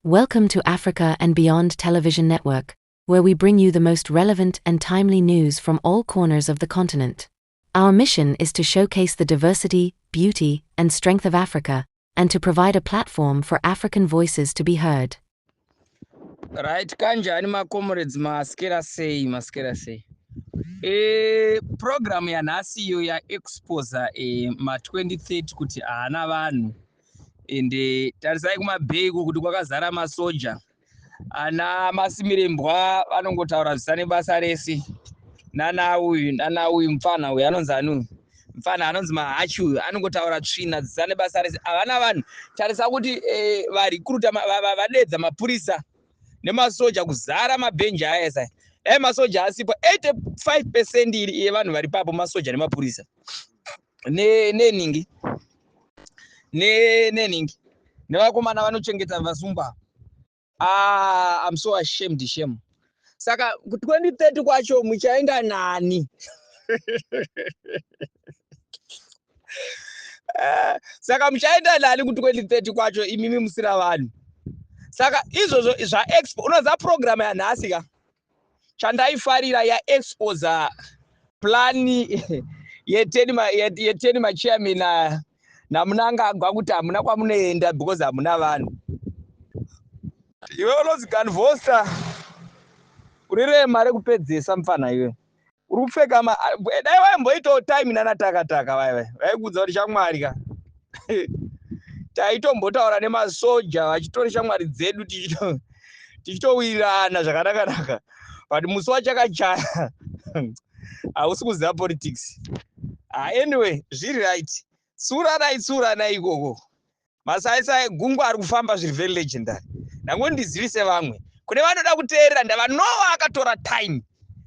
Welcome to Africa and Beyond Television Network, where we bring you the most relevant and timely news from all corners of the continent. Our mission is to showcase the diversity, beauty, and strength of Africa, and to provide a platform for African voices to be heard. Right, kanjani macomrades, maskera sei, maskera sei? Program yanhasi iyo yaexposa ma2030 kuti haana vanhu, ende tarisai kumabhei kuti kwakazara masoja. Ana masimirembwa vanongotaura zvisane basa rese. Nana uyu, nana uyu, mupfana uyu anonzi ani uyu? Mupfana anonzi Mahachi uyu anongotaura tsvina dzisane basa rese. Havana vanhu. Tarisa kuti varikuruta vadedza mapurisa nemasoja kuzara mabhenji aya esa. Dai masoja asipo, 85% iri yevanhu vari papo masoja nemapurisa neningi neningi nevakomana vanochengeta vasungwa. Ah, I'm so ashamed, shame. Saka ku2030 kwacho muchaenda nani? Saka muchaenda nani ku2030 kwacho imimi musina vanhu? Saka izvozvo zvaexpo, unoziva program yanhasi ka, chandaifarira yaexposa plani yeteni machairman aya naMunangagwa kuti hamuna kwamunoenda because hamuna vanhu. Iwe unonzi Ganvosta, uri rema rekupedzesa mufana iwe. Uri kupfeka dai waimboitawo time nana Takataka vaya vaikuudza kuti shamwari ka, taitombotaura nemasoja vachitori shamwari dzedu, tichitowirirana zvakanaka-naka, but musi wachakachaya hausi kuziva politics. Ah, anyway, zviri right. Tsuranai, tsuranai ikoko. Masaisai gungwa ari kufamba zviri very legendary. Ndangondizivise vamwe kune vanoda kuteerera. Ndava Noa akatora time,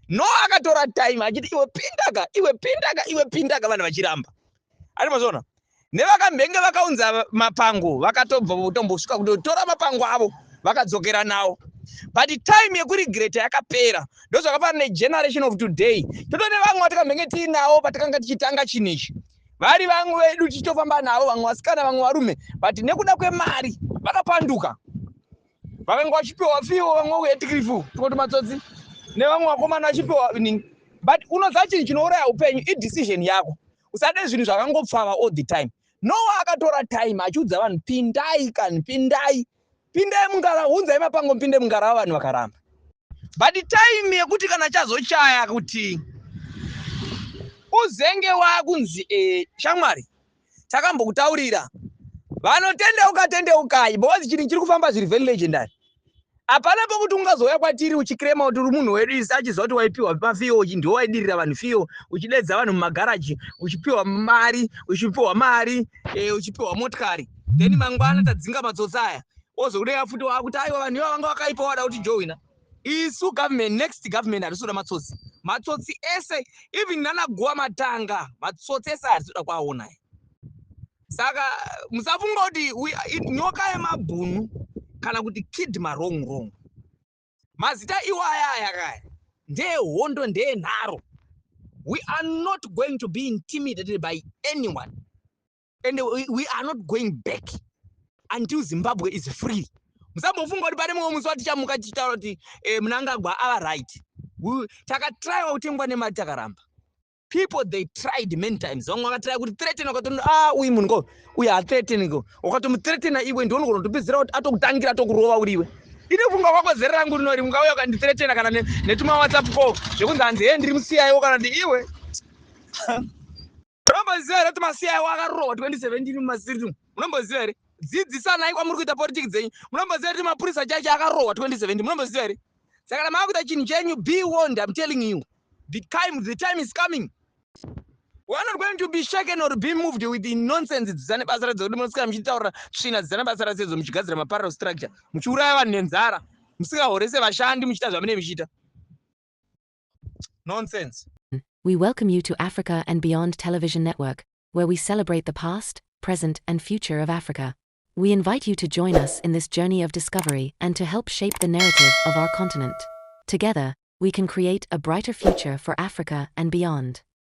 Noa akatora time achiti, "Iwe pindaka, iwe pindaka, iwe pindaka," vanhu vachiramba. Ari mazona nevakambenge vakaunza mapango, vakatobva kutombosvika kutotora mapango avo, vakadzokera nawo, but time yekuregreta yakapera. Ndozvakafanana negeneration of today. Totone vamwe vatakambenge tiinawo patakanga tichitanga chinhu ichi, vari vamwe vedu tichitofamba navo, vamwe vasikana, vamwe varume, but nekuda kwemari vakapanduka. Vakanga vachipiwa fiwo, vamwe kuEtikrifu tingoti matsotsi, nevamwe vakomana vachipiwa nini. But unoziva chinhu chinouraya upenyu idecision yako. Usade zvinhu zvakangopfava all the time. Noa akatora time achiudza vanhu, "Pindai kani, pindai, pindai mungara, hunzai mapango, mupinde mungarava." Vanhu vakaramba, but time yekuti kana chazochaya kuti uzenge wakunzi, "Shamwari, takambokutaurira." Vanotendeuka, tendeukai, because chinhu chiri kufamba zviri very legendary. Hapana pokuti ungazouya kwatiri uchiclaima kuti uri munhu wedu, isi achiziva kuti waipiwa mafiyo, ndiwo waidirira vanhu fiyo, uchidedza vanhu mumagaraji, uchipiwa mari, uchipiwa mari, uchipiwa motikari, then mangwana tadzinga matsotsi aya, ozokudeka futi wakuti, "Aiwa, vanhu iva vanga vakaipa, wada kuti joina isu government." Next government hatisi kuda matsotsi, matsotsi ese, even nana Guwa Matanga, matsotsi ese hatisi kuda kuaona. Saka musafunga kuti nyoka yemabhunu kana kuti Kid Marong Rong, mazita iwaya aya kaya ndeehondo, ndeenharo. We are not going to be intimidated by anyone and we are not going back until Zimbabwe is free. Musambofunga kuti pane mumwe musi watichamuka tichitaura kuti Munangagwa ava right. Takatraiwa kutengwa nemari, takaramba. People, they tried many times. Vamwe vakatraya kuti threaten, wakatoti, "Ah, uyu munhu ko uyu hathreaten ko." Wakatomuthreatena iwe, ndionogona kutopedzera kuti atokutangira, atokurova uriwe. Ine funga kwako zera rangu rinori, ungauya ukandithreatena kana netuma WhatsApp call zvekunzi hanzi, "He, ndiri muCIO," kana kuti iwe unomboziva here kuti maCIO akarohwa 2017 mumasiri? Munomboziva here? Dzidzisanai kwamuri kuita politics dzenyu. Munomboziva kuti mapurisa chacho akarohwa 2017? Munomboziva here? Saka kana maakuita chinhu chenyu, be warned, I'm telling you, the time is coming. We are not going to be shaken or be moved with the nonsense dzisane basa radzo, kuti munoswera muchitaura tsvina dzisane basa radzo, muchigadzira maparallel structure, muchiuraya vanhu nenzara, musingahorese vashandi, muchiita zvamunenge muchiita, nonsense. We welcome you to Africa and Beyond Television Network, where we celebrate the past, present, and future of Africa. We invite you to join us in this journey of discovery and to help shape the narrative of our continent. Together, we can create a brighter future for Africa and beyond.